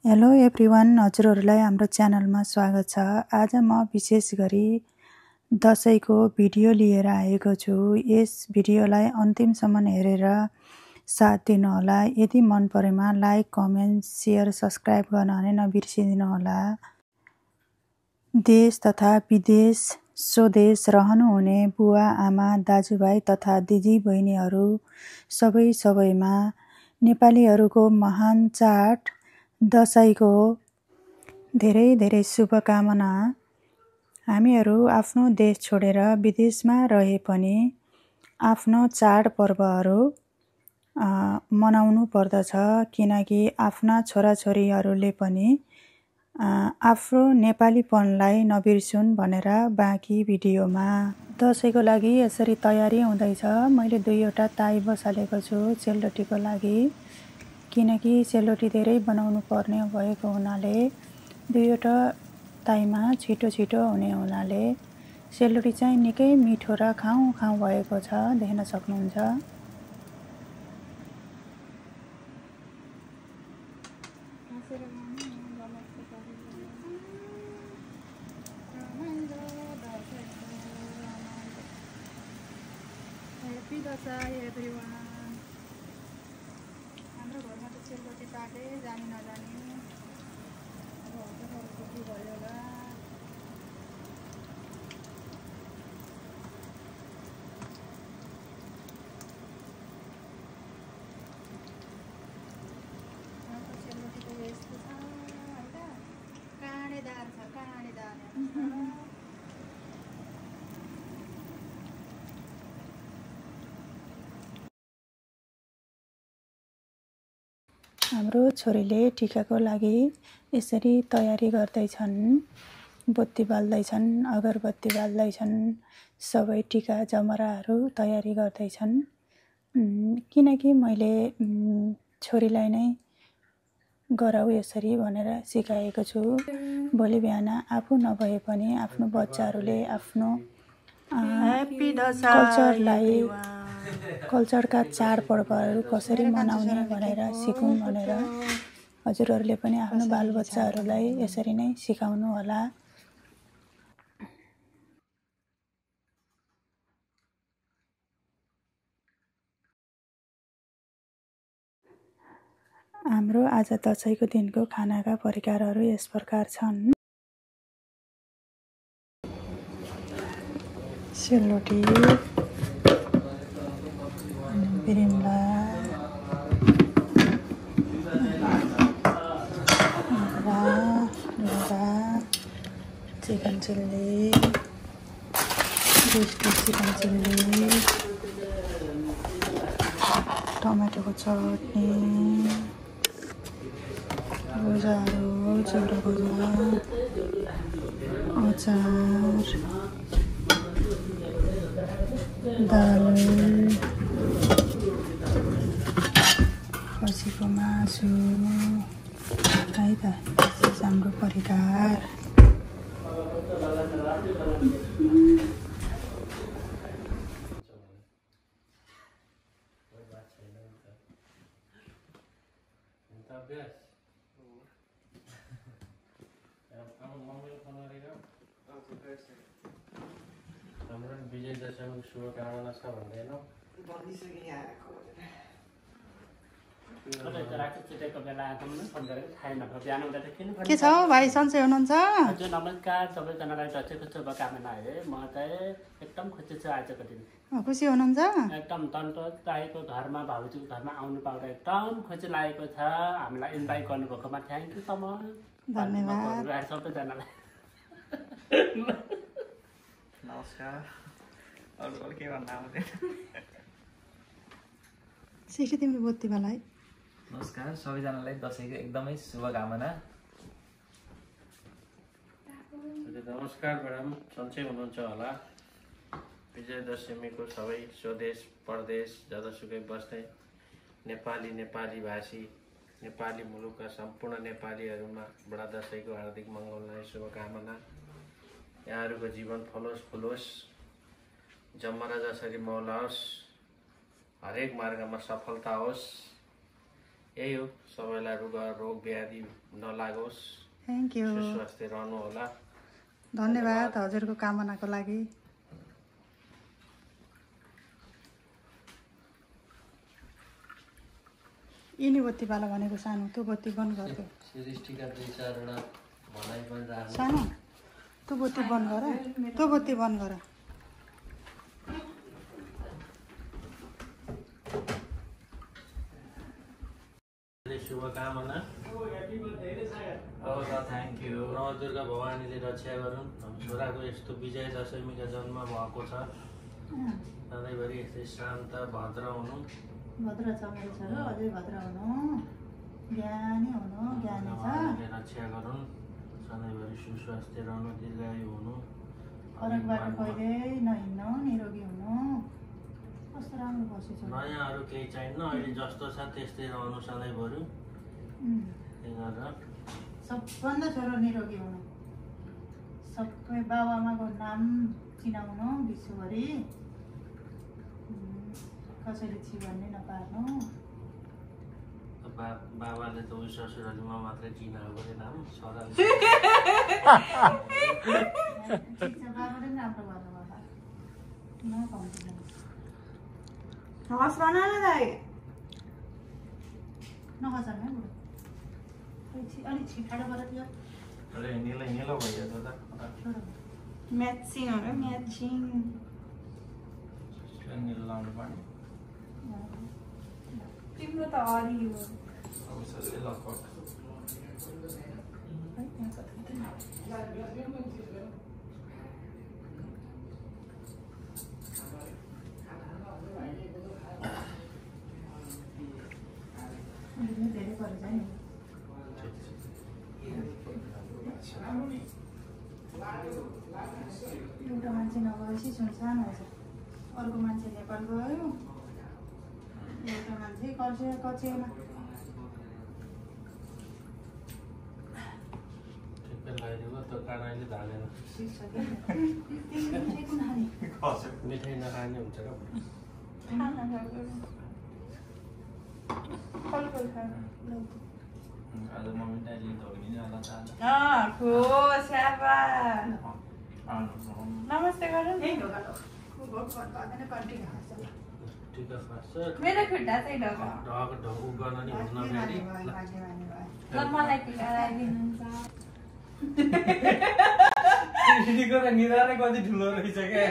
Hello everyone, हजुरहरूलाई हाम्रो च्यानलमा स्वागत छ। आज म विशेष गरी दसैँको भिडियो लिएर आएको छु। यस भिडियोलाई अन्तिमसम्म हेरेर साथ दिनुहोला। यदि मन परेमा लाइक, कमेन्ट, सेयर, सब्सक्राइब गर्न भने नबिर्सिदिनुहोला। देश तथा विदेश, स्वदेश रहनुहुने बुवा, आमा, दाजुभाइ तथा दिदी बहिनीहरू सबैमा नेपालीहरूको महान चाड दसैँको धेरै धेरै शुभकामना। हामीहरू आफ्नो देश छोडेर विदेशमा रहे पनि आफ्नो चाडपर्वहरू मनाउनु पर्दछ, किनकि आफ्ना छोराछोरीहरूले पनि आफ्नो नेपालीपनलाई नबिर्सुन् भनेर। बाँकी भिडियोमा दसैँको लागि यसरी तयारी हुँदैछ। मैले 2वटा ताई बसालेको छु सेलरोटीको लागि, किनकि सेलरोटी धेरै बनाउनु पर्ने भएको हुनाले 2वटा ताईमा छिटो छिटो हुने हुनाले सेलरोटी चाहिँ निकै मिठो र खाउँ खाउँ भएको छ, देख्न सक्नुहुन्छ। Happy Dasai everyone. हाम्रो घरमा त सेलरोटी पाके जानी नजानी अब हजुरहरूको के भयो होला। सेलरोटी त यस्तो छ होइन, काँडेदार छ, काँडेदार। हाम्रो छोरीले टिकाको लागि यसरी तयारी गर्दैछन्। बत्ती बाल्दैछन्, अगरबत्ती बाल्दैछन्, सबै टिका जमराहरू तयारी गर्दैछन्। किनकि मैले छोरीलाई नै गराऊ यसरी भनेर सिकाएको छु। भोलि बिहान आफू नभए पनि आफ्नो बच्चाहरूले आफ्नो कल्चरका चाडपर्वहरू कसरी मनाउने भनेर सिकुन् भनेर हजुरहरूले पनि आफ्नो बालबच्चाहरूलाई यसरी नै सिकाउनु होला। हाम्रो आज दसैँको दिनको खानाका परिकारहरू यस प्रकार छन्। सेलरोटी, बिरिम्ला, चिकन चिल्ली, चिकन चिल्ली, टमाटोको चटनी, भुजाहरू, चिउरा भुजा, अचार, दाल, खसीको मासु है त। हाम्रो परिकार हाम्रो विजय दशमीको शुभकामना छ भन्दैन के छ भाइ, सन्चै हुनुहुन्छ? हजुर नमस्कार, सबैजनालाई दसैँको शुभकामना है। म चाहिँ एकदम खुसी छु आजको दिन। खुसी हुनुहुन्छ? एकदम तन्त्र दाइको घरमा, भाउजूको घरमा आउनु पाउँदा एकदम खुसी लागेको छ। हामीलाई इन्भाइट गर्नुभएकोमा थ्याङ्क यू सो मच, धन्यवाद सबैजनालाई। नमस्कार, अरू के भन्नु आउँदैन। सिक्यो तिम्रो बत्तीवालाई। नमस्कार सबैजनालाई दसैँको एकदमै शुभकामना। नमस्कार म्याडम, सन्चै हुनुहुन्छ होला। विजय दशमीको सबै स्वदेश परदेश जतासुकै बस्दै नेपाली भाषी नेपाली मुलुकका सम्पूर्ण नेपालीहरूमा बडा दसैँको हार्दिक मङ्गलमय शुभकामना। यहाँहरूको जीवन फलोस् फुलोस्, जमरा जसरी मौलाओस्, हरेक मार्गमा सफलता होस्। यही हो सबैलाई रोग व्याधि नलागोस् थ्याङ्क यू सुस्वास्थ्य रहनु होला धन्यवाद हजुरको कामनाको लागि यिनी बत्तीवाला भनेको सानो त्यो बत्ती बन्द गरिदियो सृष्टिका 2-4 वटा भनाइ पनि राख्नु सानो त्यो बत्ती बन्द गर त्यो बत्ती बन्द गर शुभकामना अब थ्याङ्क यू नवदुर्गा भवानीले रक्षा गरून् छोराको यस्तो विजय दशमीका जन्म भएको छ सधैँभरि यस्तै शान्त भद्र हुनु भद्र छ मेरो छोरो अझै भद्र हुनु ज्ञानी छ रक्षा गरून् सधैँभरि सुस्वास्थ्य रहनु दीर्घायु हुनु फरकबाट कहिल्यै नहिँड्नु निरोगी हुनु कस्तो राम्रो बसेछ नयाँ अरू केही चाहिन्न अहिले जस्तो छ त्यस्तै रहनु सधैँभरि त्यही गरेर सबभन्दा छोरो निरोगी हुनु सबै बाबाआमाको नाम चिनाउनु विश्वभरि कसैले छि भन्ने नपार्नु बाबाले त उयो ससुरालीमा मात्रै चिनाएको रे नाम छोराले बाबाले पनि राम्रो गर्नु बाबा हस् भन न दाइ नखर्चाउनु है बुढो अलिक छिटाडो गर त्यो अरे निलो भइयो त म्याचिङ हो र म्याचिङ निलो लाउनु पर्ने तिम्रो त हरियो अब सबै लकट धेरै परेछ नि एउटा मान्छे नगएपछि सुनसान भएछ अर्को मान्छे नेपाल गयो एउटा मान्छे कचेमा मिठाई नखाने हुन्छ आज मम्मी ड्याडीले धोगिदिने होला नमस्ते गरौँ टिका फास्छ मेरो खुट्टा चाहिँ ढोका ढोक गर्न नि हुन्न ड्याडी ल मलाई टिका लगाइदिनुहुन्छ सृष्टिको त निधारै कति ठुलो रहेछ क्या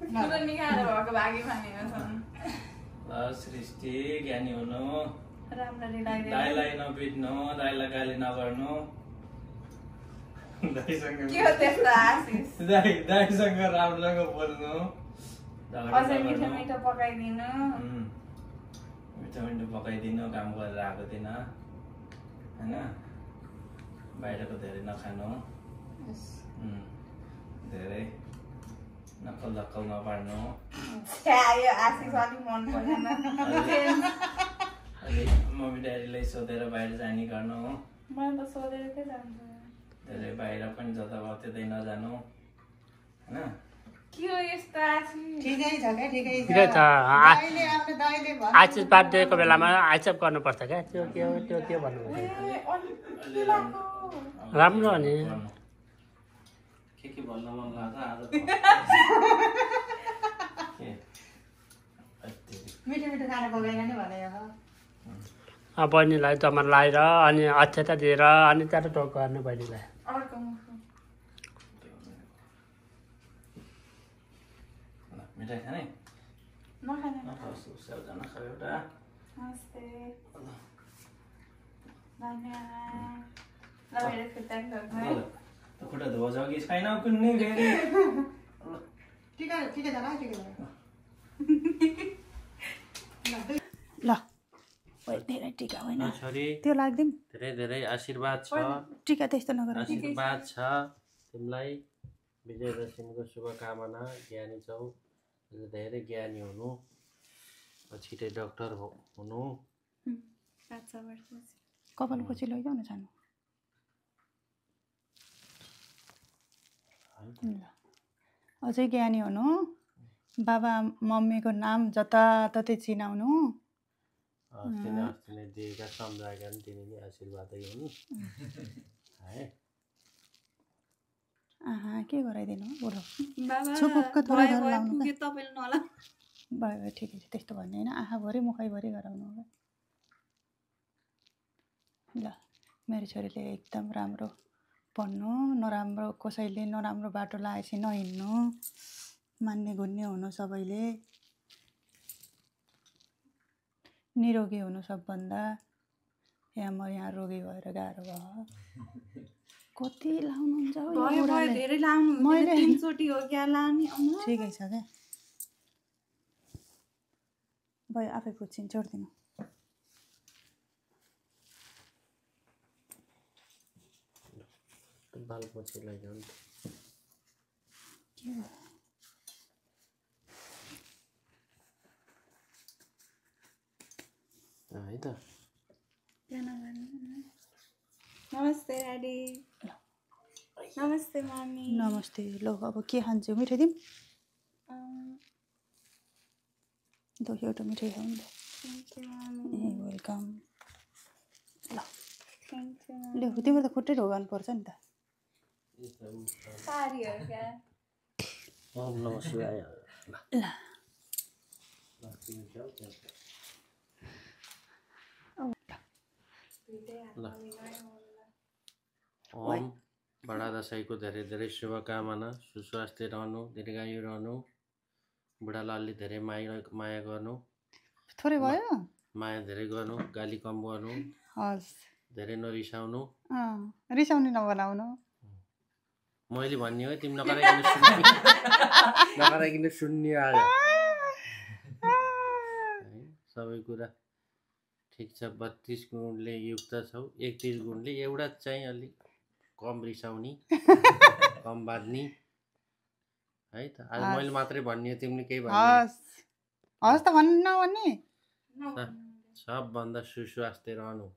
ठुलो निकालेर भएको भागी मानेको छन् ल सृष्टि ज्ञानी हुनु राम्ररी लगाइदिनु दाइलाई नपिट्नु दाइलाई गाली नगर्नु दाइसँग के हो त्यस्तो आशिष दाइसँग राम्रोसँग बोल्नु अझै मिठो मिठो पकाइदिनु मिठो मिठो पकाइदिनु काम गरेर आएको दिन होइन बाहिरको धेरै नखानु धेरै नक्कल धक्कल नपार्नु यो आशिष अलिक मन परेन अलि मम्मी ड्याडीलाई सोधेर बाहिर जाने गर्नु मलाई त सोधेर जान्छु धेरै बाहिर पनि जता भयो त्यतै नजानु होइन के हो यस्तो आशिष ठिकै छ क्या ठिकै छ ठिकै छ दाइले आफ्नो दाइले भन्नु आइसिस बर्थडेको बेलामा आइसप गर्नुपर्छ क्या त्यो के भन्नु राम्रो अनि के भन्न मन लाग्छ आज मिठो मिठो खाना पकाएर नै भने बहिनीलाई जमा लगाएर अनि अक्षता दिएर अनि त्यहाँबाट टोक गर्ने बहिनीलाई अर्को मुखो मिठाई खाने नखाने स्याउजना खायो एउटा नमस्ते धन्यवाद ल मेरो खुट्टा ढोक्नु है खुट्टा धोज कि छैन कुन्ने फेरि ठिकै ठिकै छ ठिकै छ ल धेरै टिका होइन छोरी त्यो लाग्दैन धेरै धेरै आशीर्वाद छ टिका त्यस्तो नगर आशीर्वाद छ तिमीलाई विजयदशमीको शुभकामना ज्ञानी छौ धेरै ज्ञानी हुनु छिटै डक्टर हुनु कपाल पछि लैजाउ न सानो ल अझै ज्ञानी हुनु बाबा मम्मीको नाम जताततै चिनाउनु अस्ति नै दिएका सम्झाएका नि तिनी नि आशीर्वादै हुन् है। आहा के गराइदिनु बुढो बाबा छुपुक्क थोरै थोरै भयो लाउनु पुग्यो तपाईँले नला भयो भयो ठिकै छ त्यस्तो भन्ने होइन आँखाभरि मुखैभरि गराउनु हो ल मेरो छोरीले एकदम राम्रो पढ्नु नराम्रो कसैले नराम्रो बाटो लगाएपछि नहिँड्नु मान्ने गुन्ने हुनु सबैले निरोगी हुनु सबभन्दा यहाँ म यहाँ रोगी भएर गाह्रो भयो कति लाउनुहुन्छ हौ यो भयो भयो बुढाले? धेरै लाउनु मैले- 3 चोटि हो क्या लाउने अम्मा ठिकै छ क्या भयो आफै पुच्छिन् छोडिदिनु बाल पछि लैजाऊ नि के भयो है त। नमस्ते ड्याडी नमस्ते मम्मी नमस्ते ल अब के खान्छौ मिठाई दिउँ ल एउटा मिठाई खाउँ ल thank you mummy A welcome ल थ्याङ्क यू ल तिम्रो त खुट्टै ढोगाउनु पर्छ नि त सारी हो क्या ओम नमः शिवाय ल ओम बडा दसैँको धेरै धेरै शुभकामना सुस्वास्थ्य रहनु दीर्घायु रहनु बुढालालले धेरै माया गर्नु थोरै भयो माया धेरै गर्नु गाली कम गर्नु हस् धेरै नरिसाउनु रिसाउने नबनाउनु मैले भन्ने हो तिमी नगराइकन सुन्ने आज है सबै कुरा ठिक छ 32 गुणले युक्त छौ 31 गुणले एउटा चाहिँ अलिक कम रिसाउने कम बाँध्ने है त आज मैले मात्रै भन्ने हो तिमीले केही भन्ने हस् त भन्नु नभन्ने सबभन्दा सुस्वास्थ्य रहनु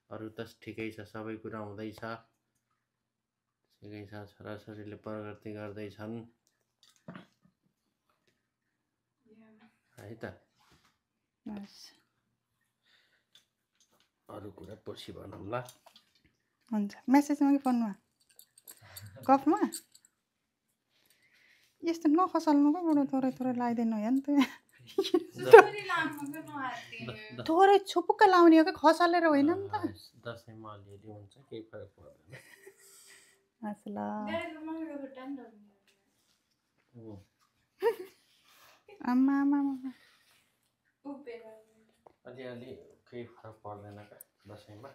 अरू त ठिकै छ सबै कुरा हुँदैछ ठिकै छ छोराछोरीले प्रगति गर्दैछन् है त अरू कुरा पछि भनौँला हुन्छ मेसेजमा कि फोनमा गफमा यस्तो नखसाल्नु क्या बुढो थोरै थोरै लगाइदिनु हो नि त थोरै छुपुक्क लाउने हो क्या खसालेर होइन नि त दसैँमा अलिअलि हुन्छ केही फरक पर्दैन हस् ल आमा आमा आमा अलिअलि केही फरक पर्दैन क्या दसैँमा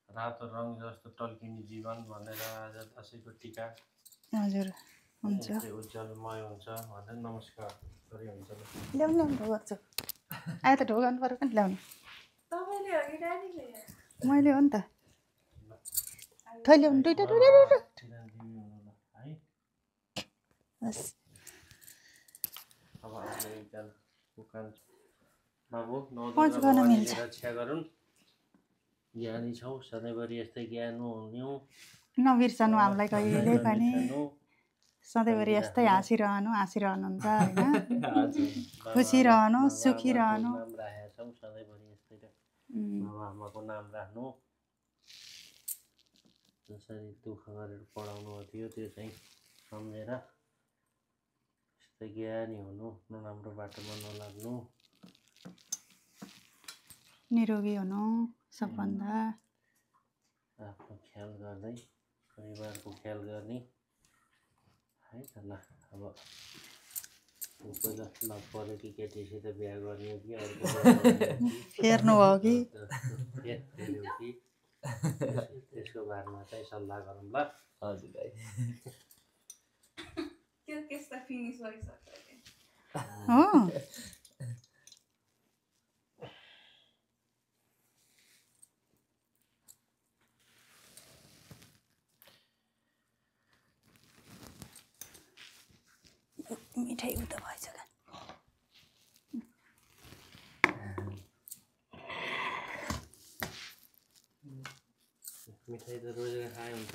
रातो रङ जस्तो टल्किने जीवन भनेर आज दसैँको टिका हजुर हुन्छ उज्जवलमय हुन्छ भनेर नमस्कार गरे हुन्छ ल्याउनु ल्याउनु ढोगा छु आयो त ढोगाउनु पऱ्यो पनि ल्याउनु तपाईँले हो कि ड्याडीले मैले हो नि त थै ल्याउनु दुइटा है हस् अब अहिले एकजना उकान बाबु पाँच गर्न मिल्छ। रक्षा गरून् ज्ञानी छौ सधैँभरि यस्तै ज्ञान हुनु नबिर्सनु हामीलाई कहिले पनि सधैँभरि यस्तै हाँसिरहनुहुन्छ होइन खुसी रहनु सुखी रहनु नाम राखेका छौँ सधैँभरि यस्तै बाबा आमाको नाम राख्नु जसरी दुःख गरेर पढाउनु थियो त्यो चाहिँ सम्झेर यस्तै ज्ञानी हुनु नराम्रो बाटोमा नलाग्नु निरोगी हुनु सबभन्दा आफ्नो ख्याल गर्दै परिवारको ख्याल गर्ने है त ल अब पहिला लग पऱ्यो कि केटीसित बिहा गर्ने हो कि अर्को फेर्नु भयो कि फेर्यो कि त्यसको बारेमा चाहिँ सल्लाह गरौँ ल हजुर भाइ त्यो त्यस्ता फिनिस भइसक्यो हो मिठाई उता भएछ क्या मिठाई त रोजेर खाए हुन्छ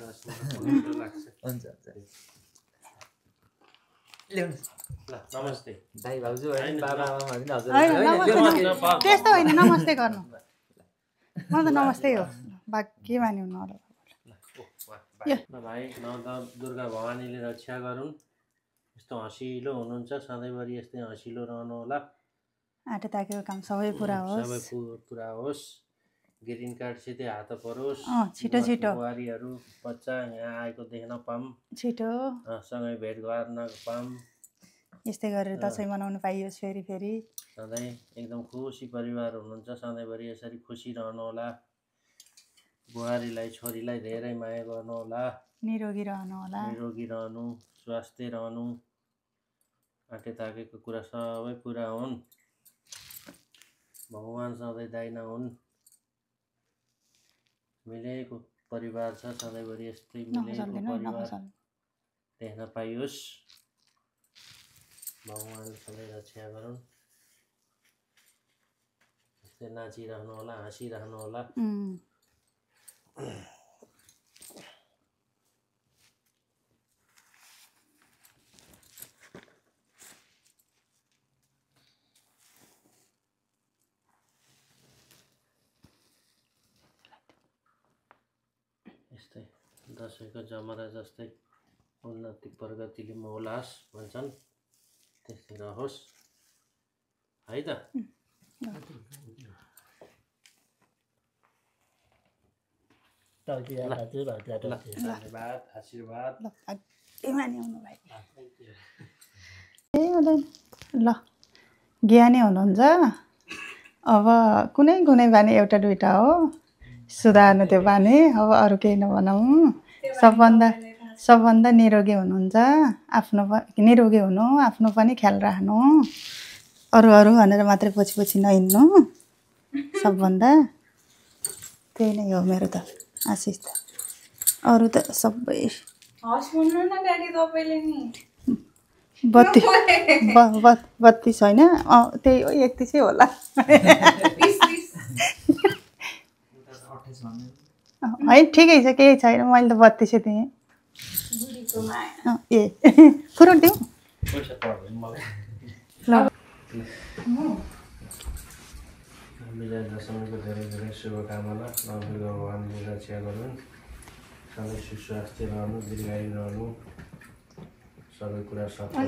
लाग्छ हुन्छ हुन्छ ल नमस्ते दाइ भाउजू होइन बाबा आमा पनि हजुर त्यस्तो होइन नमस्ते गर्नु म त नमस्ते हो भाग्य मानि हुनु होला ल भाइ न त दुर्गा भवानीले रक्षा गरून् यस्तो हँसिलो हुनुहुन्छ सधैँभरि यस्तै हँसिलो रहनु होला आँटे ताकेको काम सबै पुरा होस् सबै पुरा होस् ग्रिन कार्ड सिधै हात परोस् छिटो छिटो बुहारीहरू बच्चा यहाँ आएको देख्न पाऊँ छिटो सँगै भेट गर्न पाऊँ यस्तै गरेर दसैँ मनाउनु पाइयोस् फेरि फेरि सधैँ एकदम खुसी परिवार हुनुहुन्छ सधैँभरि यसरी खुसी रहनु होला बुहारीलाई छोरीलाई धेरै माया गर्नु होला निरोगी रहनु होला निरोगी रहनु स्वास्थ्य रहनु आँटे ताकेको कुरा सबै पुरा हुन् भगवान् सधैँ दाइना हुन् मिलेको परिवार छ सधैँभरि यस्तै मिलेको परिवार देख्न पाइयोस् भगवान् सधैँ रक्षा गरून् यस्तै नाचिरहनु होला हाँसिरहनु होला यस्तै दसैँको जमरा जस्तै उन्नति प्रगतिले मोलास भन्छन् त्यस्तै रहोस् है त धन्यवाद आशीर्वाद ल ज्ञानी हुनुहुन्छ अब कुनै कुनै बानी एउटा दुइटा हो सुधार्नु त्यो बानी अब अरू केही नभनौँ सबभन्दा निरोगी हुनुहुन्छ आफ्नो निरोगी हुनु आफ्नो पनि ख्याल राख्नु अरू भनेर मात्रै पछि पछि नहिँड्नु सबभन्दा त्यही नै हो मेरो त आशिष त अरू त सबै बत्तिस होइन त्यही हो 31 होला है ठिकै छ केही छैन मैले त 32 दिएँ ए फुरुट दिउँ ल विजय दशमीको धेरै धेरै शुभकामना नवदुर्गा भगवानले रक्षा गरून् सधैँ सुस्वास्थ्य रहनु दीर्घायु रहनु सबै कुरा सफल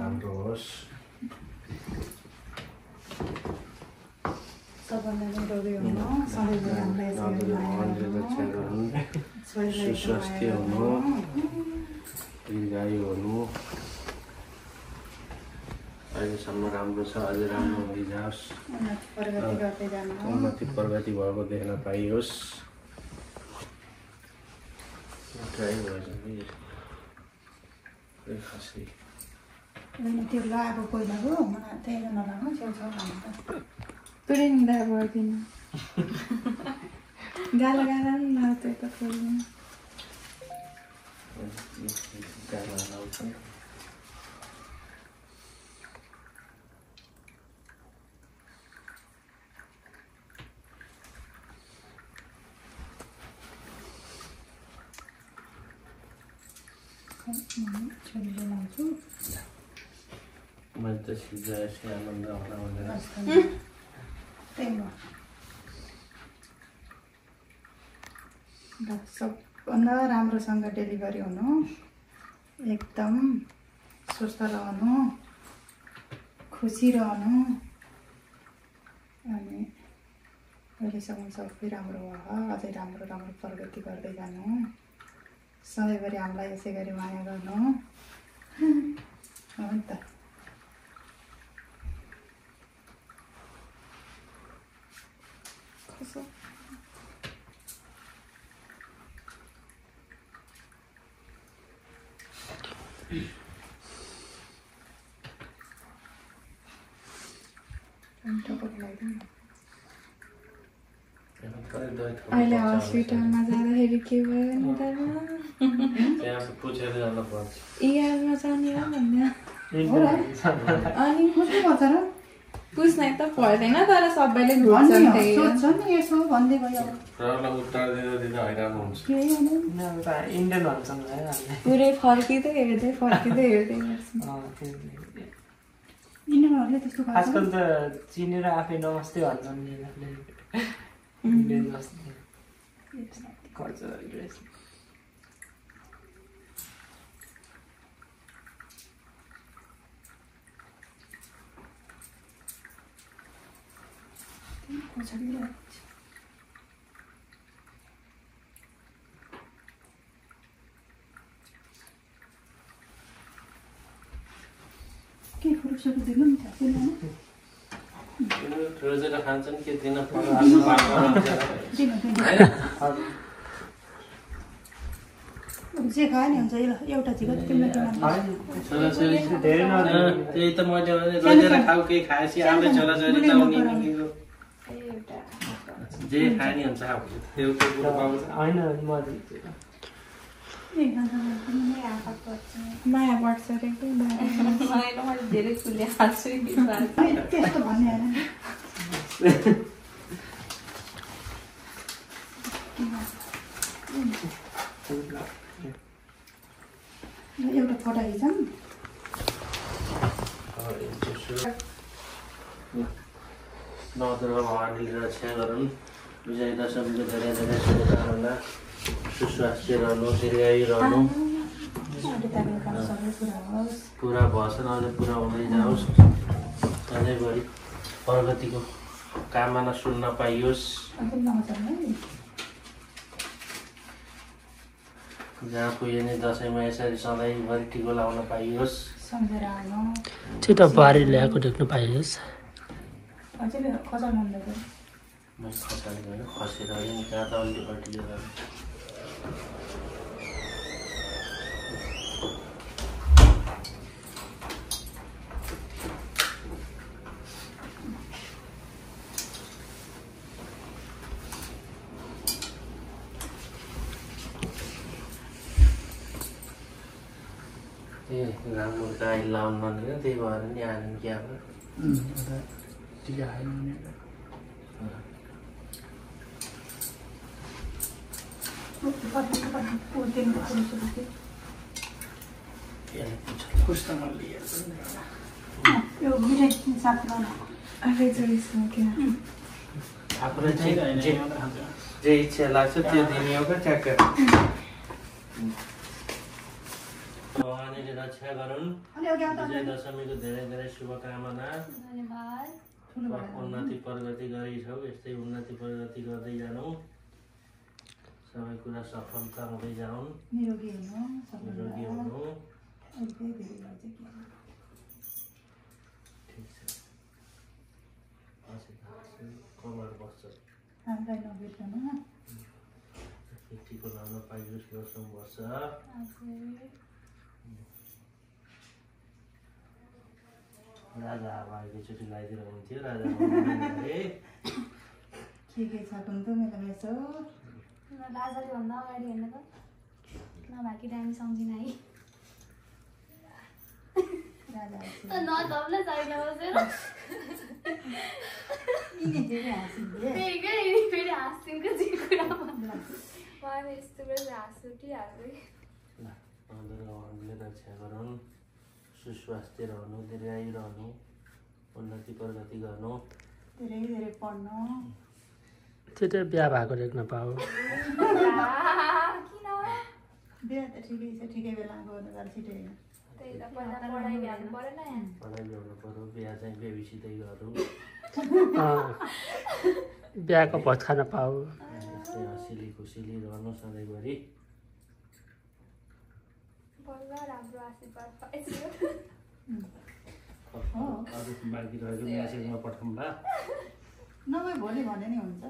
राम्रो होस् भगवानले रक्षा गरून् सुस्वास्थ्य हुनु दीर्घायु हुनु अहिलेसम्म राम्रो छ अझै राम्रो हुँदै जाओस् उन्नति प्रगति भएको देख्न पाइयोस् त्यो लगाएको पहिलाको मलाई त्यही नलाग्नु छेउछाउ पुरिँदा भइदिन गाला गाला नि लाग्थ्यो त खोल्नु छोरीले लाउँछु मैले त सिद्धाएपछि आनन्द होला भनेर त्यही हो सबभन्दा राम्रोसँग डेलिभरी हुनु एकदम स्वस्थ रहनु खुसी रहनु अनि अहिलेसम्म सबै राम्रो भयो अझै राम्रो राम्रो प्रगति गर्दै जानु सधैँभरि हामीलाई यसै गरी माया गर्नु हो नि त अहिले हस्पिटलमा जाँदाखेरि के भयो नि त पुछेर जानुपर्छ इआरमा जाने हो भन्दा अनि कस्तो भन्छ र पुस्नै त पर्दैन तर सबैले घुम्छन् त्यही हो। सोध्छ नि यसो भन्दै भयो अब सरलाई उत्तर दिँदा दिँदा हैरान हुन्छ। केही होइन इन्डियन भन्छन् है हामीले। पुरै फर्किँदै हेर्दै गर्छन्। यिनीहरूले त्यस्तो गर्छ आजकल त चिनेर आफै नमस्ते भन्छन् नि इन्डियन जस्तो कल्चरल ड्रेस। पछाडि के फुरुसहरू दिनु नि थाहा छैन रोजेर खान्छन् के दिन पर्यो जे खायो नि हुन्छ एउटा झिको तिमीलाई छोराछोरी त्यही त मैले भने रोजेर खाऊ केही खाएपछि आफै छोराछोरी त उनी जे खाए नि हुन्छ अब एउटा कुरो पाउँछ। होइन म माया पर्छ रे मैले धेरै फुले हाल्छु त्यस्तो भन्ने होइन एउटा फोटो खिचौँ नवदुर्गा भवानीले रक्षा गरून्। विजय दशमीको धेरै धेरै शुभकामना। सुस्वास्थ्य रहनु, दीर्घायु रहनु, पुरा भएछन् अझै पुरा हुँदै जाओस्। अझै बढी प्रगतिको कामना सुन्न पाइयोस्। जहाँ पुगे नि दसैँमा यसरी सधैँभरि टिको लाउन पाइयोस्। छिटो बारी ल्याएको देख्न पाइयोस्। मैले खसाली गएर खसेर नि कहाँ त अलि अल्टिएर राम्रो गाई लाउनु नदिने त्यही भएर नि हाल्नु क्या टिका हाल्नु आफूलाई जे इच्छा लाग्छ त्यो दिने हो क्या ट्याक्क। भगवानले रक्षा गरून्। विजय दशमीको धेरै धेरै शुभकामना। उन्नति प्रगति गरिछौ यस्तै उन्नति प्रगति गर्दै जानु। सबै कुरा सफलता हुँदै जाउन्। निरोगी हुनु। ठिक छ कमर बस्छ केटीको नाममा पाइयोस् वर्षौँ वर्ष। राजा अब एकैचोटि लगाइदिएर हुन्थ्यो राजा के छ त मेरो यसो राजाले भन्दा अगाडि हेर्नु त नभएकी दामी सम्झिन है रक्षा गरून्। सुस्वास्थ्य रहनु, दीर्घायु रहनु, उन्नति प्रगति गर्नु, धेरै धेरै पढ्नु। छिटै बिहा भएको देख्न पाऊ। बिहा त ठिकै छ ठिकै बेला गर्नु तर छिटै होइन। पढाइ ल्याउनु पर्यो बिहा चाहिँ बेबीसितै गरौँ। बिहाको भोज खान पाऊ। यस्तै हँसिली खुसिली रहनु सधैँभरि। अरू बाँकी रहेको म्यासेजमा पठाउँला नभए भोलि भने नि हुन्छ।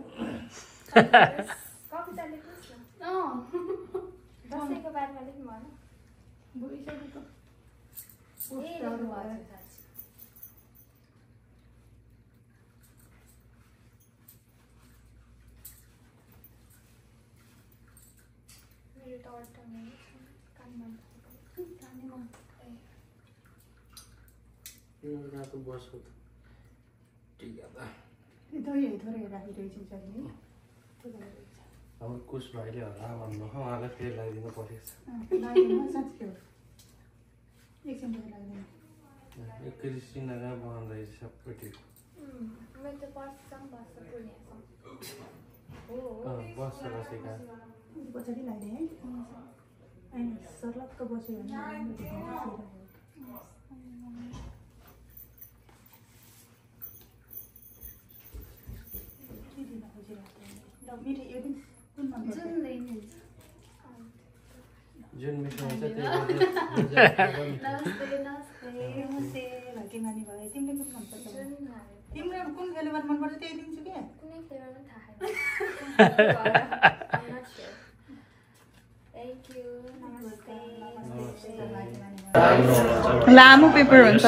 बस हाम्रो कुश भाइले होला भन्नु उहाँलाई फेरि लगाइदिनु परेको छ क्रिस्टिनामा बनाउँदैछ सबै बस्छ बसेका पछाडि लाग्यो है सर्लक्क बस्यो भने जुन मिठो हुन्छ त्यही तिमीले कुन मनपर्छ तिम्रो कुन फ्लेभर मनपर्छ त्यही दिन्छु क्या लामो पेपर हुन्छ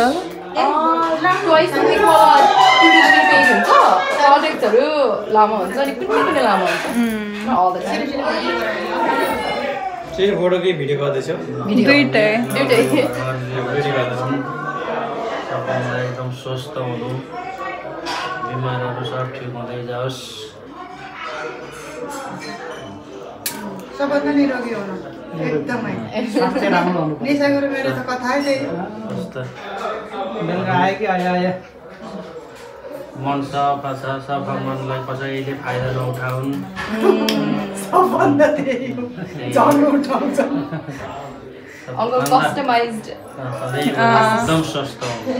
प्रोजेक्टहरू लामो हुन्छ अनि कुनै लामो हुन्छ फोटो कि भिडियो गर्दैछौ दुईटै एकदम स्वस्थ हुनु बिमारहरू सब ठिक हुँदै जाओस् सबभन्दा निरोगी हुनु एकदमै निशा गुरु मेरो त कथै बेलुका आयो कि आयो मन सफा छ सफा मनलाई कसैले फाइदा नउठाउन् सबभन्दा त्यही हो झन् उठाउँछ कस्टमाइज्ड एकदम स्वस्थ हुनु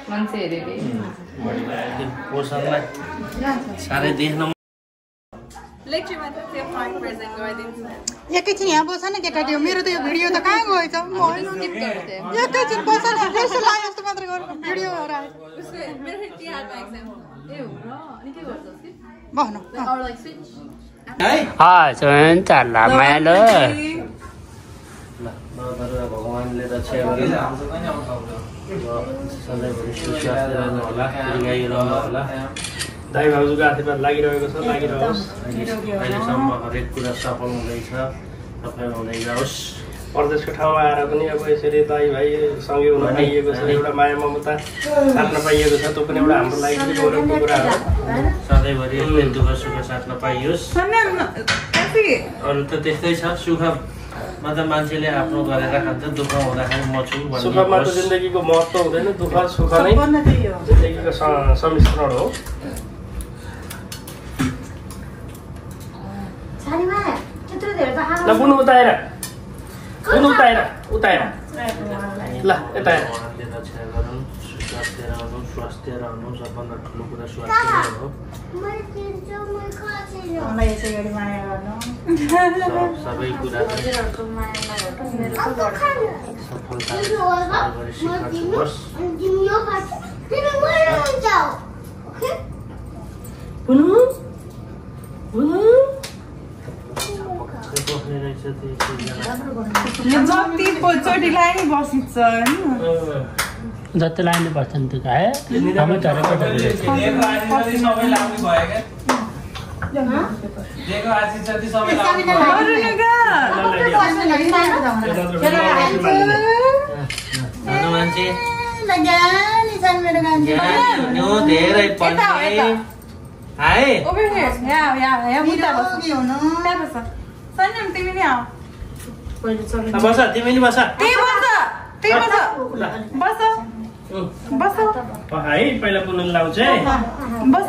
मान्छे हेरेले पोषणलाई साह्रै देख्न लेक्चरमा त त्यो फ्रन्ट प्रेजेन्ट गरिदिन्छु एकैछिन यहाँ बस न केटा त्यो मेरो त यो भिडियो त कहाँ गएछ म स्किप गर्थे एकैछिन बस न यसो लाग्यो जस्तो मात्र गर्नु भिडियो उसको मेरो तिहारमा एक्जाम ए हो र अनि के गर्छस् कि भन अर लाइक स्विच हुन्छ ल मायालो भगवान्ले रक्षा गरे सधैँभरि सुस्वास्थ्य रहनु होला गाइरहनु होला दाइ भाउजूको आशीर्वाद लागिरहेको छ लागिरहोस् अहिलेसम्म हरेक कुरा सफल हुँदैछ सफल हुँदै जाओस् परदेशको ठाउँमा आएर पनि अब यसरी दाइ भाइ सँगै हुन पाइएको छ एउटा माया ममता साट्न पाइएको छ त्यो पनि एउटा हाम्रो लागि पनि गौरवको कुरा हो सधैँभरि यस्तै दुःख सुख साट्न पाइयोस् अरू त त्यस्तै छ सुखमा त मान्छेले आफ्नो गरेर खान्छ दुःख हुँदाखेरि म छु सुखमा त जिन्दगीको महत्त्व हुँदैन दुःख सुख नै जिन्दगीको सम्मिश्रण हो ल बुनु उताएर ल यता भगवान्ले रक्षा गरून् स्वस्थ रहनु सबभन्दा ठुलो कुरा स्वास्थ्य हो सबै कुरा जति लाने पर्छ नि त्यो खाए हामी झरेको धेरै बस तिमी नि बस है पहिला पुनन लाउँछ है बस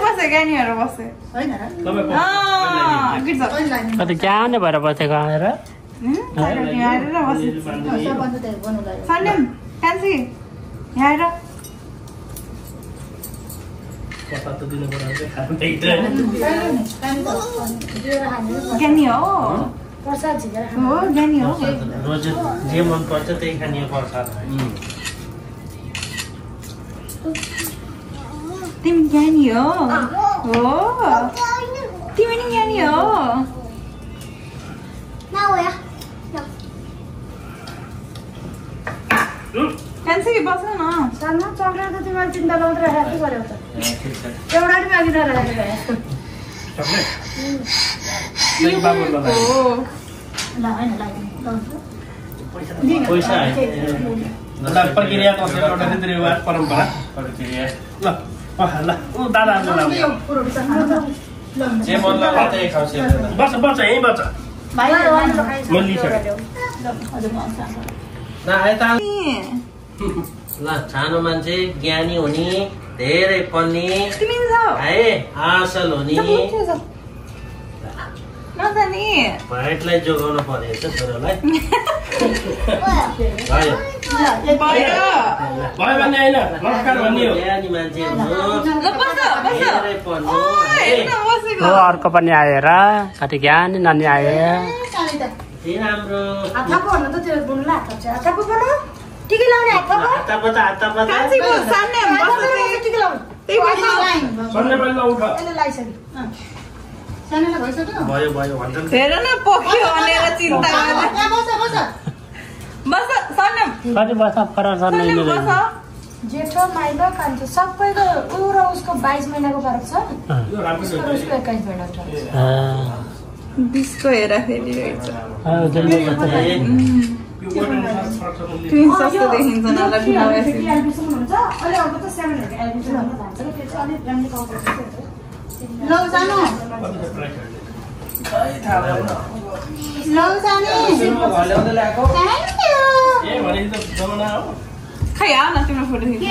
बसे गानीहरू बसे कति ज्ञानै भएर बसेको आएर ज्ञानी हो ज्ञानी हो रोज जे मन पर्छ त्यही खाने प्रसाद तिमी ज्ञानी हो तिमी नि ज्ञानी हो क्यान्सी बस्नु न सानो चक्लेट त तिमीले चिन्ता लाउँदै राखेको गर्यो त एउटा नि मागिन राखेको बाबु ल ल हैन लागिन पैसा प्रक्रिया कसरी एउटा रीतिरिवाज परम्परा प्रक्रिया ल ल दादा जे मन लाग्यो त्यही खाउँछ बस बस यहीँ बस ल सानो मान्छे ज्ञानी हुने धेरै पढ्ने है आसल हुने भाइटलाई जोगाउनु परेछ छोरालाई भयो भने होइन नमस्कार भन्ने हो ज्ञानी मान्छे धेरै पढ्नु अर्को पनि आएर कति ज्ञानी नानी आए राम्रो भयो भयो भन्छ हेर न पोख्यो भनेर चिन्ता बस सन्यम कति वर्ष फरक छ जेठो माइलो कान्छो सबैको ऊ र उसको 22 महिनाको फरक छ उसको 21 महिनाको फरक छ बिसको हेराफेरि रहेछ ट्विन्स जस्तो देखिन्छ न लौ जानु खै आ न तिम्रो फोटो खिच्नु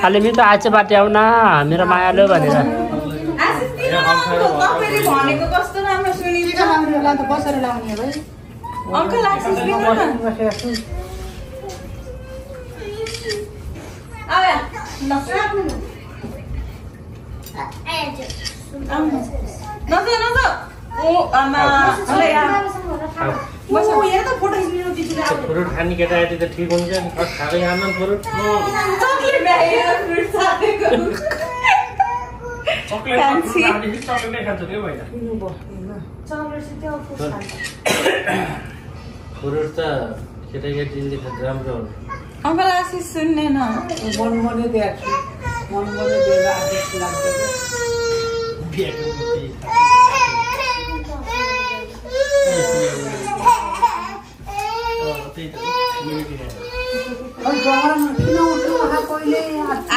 अलि मिठो आचे बाटे आउन मेरो मायालु भनेर तपाईँले भनेको कस्तो राम्रो सुनिन्छ बसेर लाउने भाइ अङ्कल आशिष दिनु न आया नजा नजा ओ आमा अले यार बस हेर त फोटो खिच्नु दिदिले फ्रुट खाने केटाकेटी त ठिक हुन्छ नि खाँदै खानु फ्रुट चकलेट ल्यायो फ्रुट साथेको चकलेट खान्छ के भएन फ्रुट त केटाकेटीले त राम्रो हो अङ्कल आशिष सुन्ने न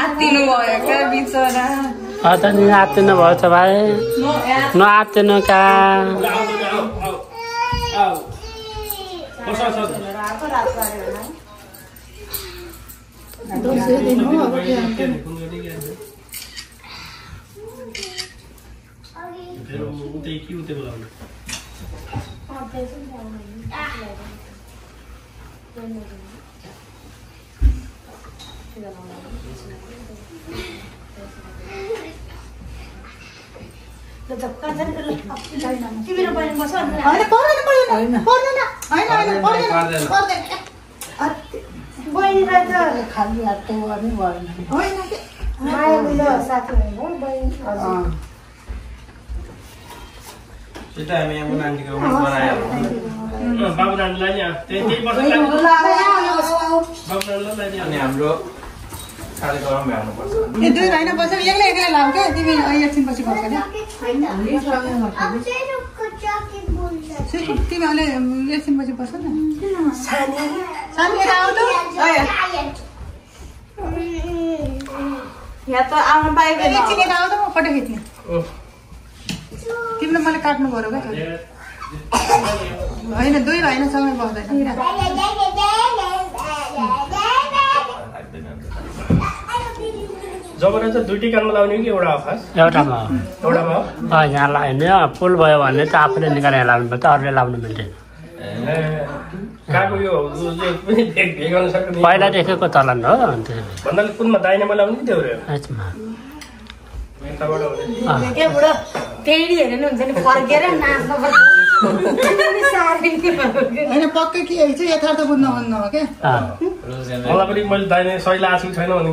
आत्तिनु भयो क्या बिचरा नि आत्तिनु भयो त भाइ नआत्तिनु का हाम्रो कार्यक्रम भ्याउनुपर्छ दुई भाइना बसेर एक्लै एक्लै लाऊ क्या तिमी एकछिन पछि बस्छ तिमी अहिले एकछिन पछि बस्छ न यहाँ त आउनु पाइँदैन एकछिन यता आऊ त म फोटो खिच्ने तिमीले मलाई काट्नु पर्यो क्या होइन दुई भाइना सँगै बस्दैन जबरा चाहिँ दुईटै कानमा लाउने कि एउटा खास एउटामा यहाँ लाग्ने पुल भयो भने त आफूले निकालेर लाउनु पर्छ अरूले लाउनु मिल्दैन काको यो पहिला देखेको चलन हो भन्नाले कुनमा दाहिनेमा लाउने कि त्यो होइन पक्कै के चाहिँ यथार्थ बुझ्नु भन्नु हो क्या मलाई पनि मैले दाहिने सही लाएको छैन भने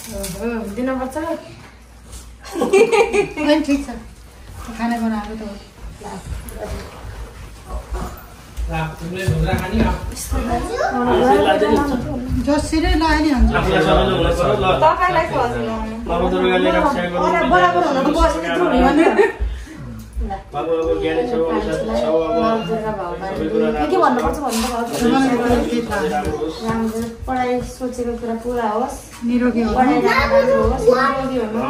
दिनमा पनि ठिक छ खाना बनाएको त हो जोसिरै लायो नि हुन्छ तपाईँलाई खोज्नु बराबर हुनको बस्नु त्यत्रो हुने के भन्नुपर्छ भन्नु पढाइ सोचेको कुरा पुरा होस् निरोगी हो पढाइ राम्रो होस् निरोगी हुनु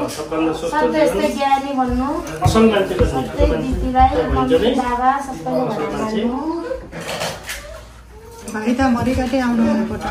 सधैँ यस्तै ज्ञानी बन्नु सधैँ दिदीलाई मम्मी बाबा सबैले भन्नु भाइ त मरिकाटै आउनु हुनुपर्छ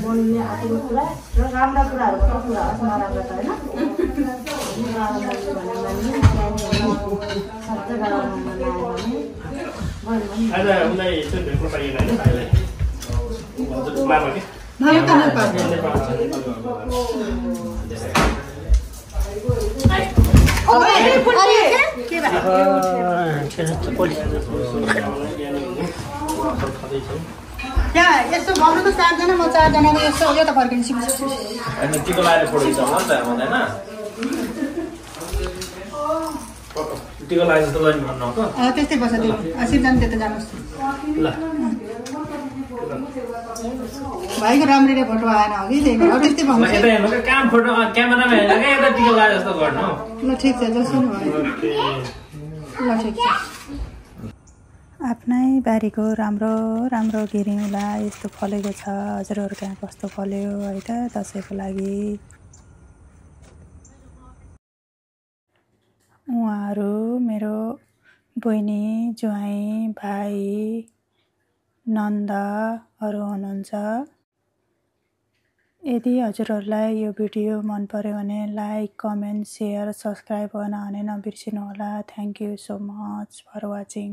बोल्ने आँटेको कुरा र राम्रा कुराहरू मात्र कुरा होस् नराम्रो त त्यहाँ यस्तो भन्नु त 4 जना म 4 जनाको यस्तो यो त फर्किन्छ अनि टिको लाएर फोडिन्छ होला त हुँदैन टिको लाएर जस्तो गर्नु भन्नु हो त्यस्तै बस्छ त्यो 80 जना त्यता जानुहोस् ल भाइको राम्ररी फोटो आएन अघि त्यही हो त्यस्तै भन्नु यता हेर्नु काम फोटो क्यामेरामा हेर्नु के यता टिको लाएर जस्तो गर्नु ल ठिक छ जसो नि भयो ल ठिक छ आफ्नै बारीको राम्रो राम्रो गिरिउँला यस्तो फलेको छ हजुरहरू कहाँ कस्तो फल्यो है त दसैँको लागि उहाँहरू मेरो बहिनी ज्वाइँ भाइ नन्दहरू हुनुहुन्छ यदि हजुरहरूलाई यो भिडियो मन पर्यो भने लाइक कमेन्ट सेयर सब्सक्राइब गर्न भने नबिर्सिनु होला thank you so much for watching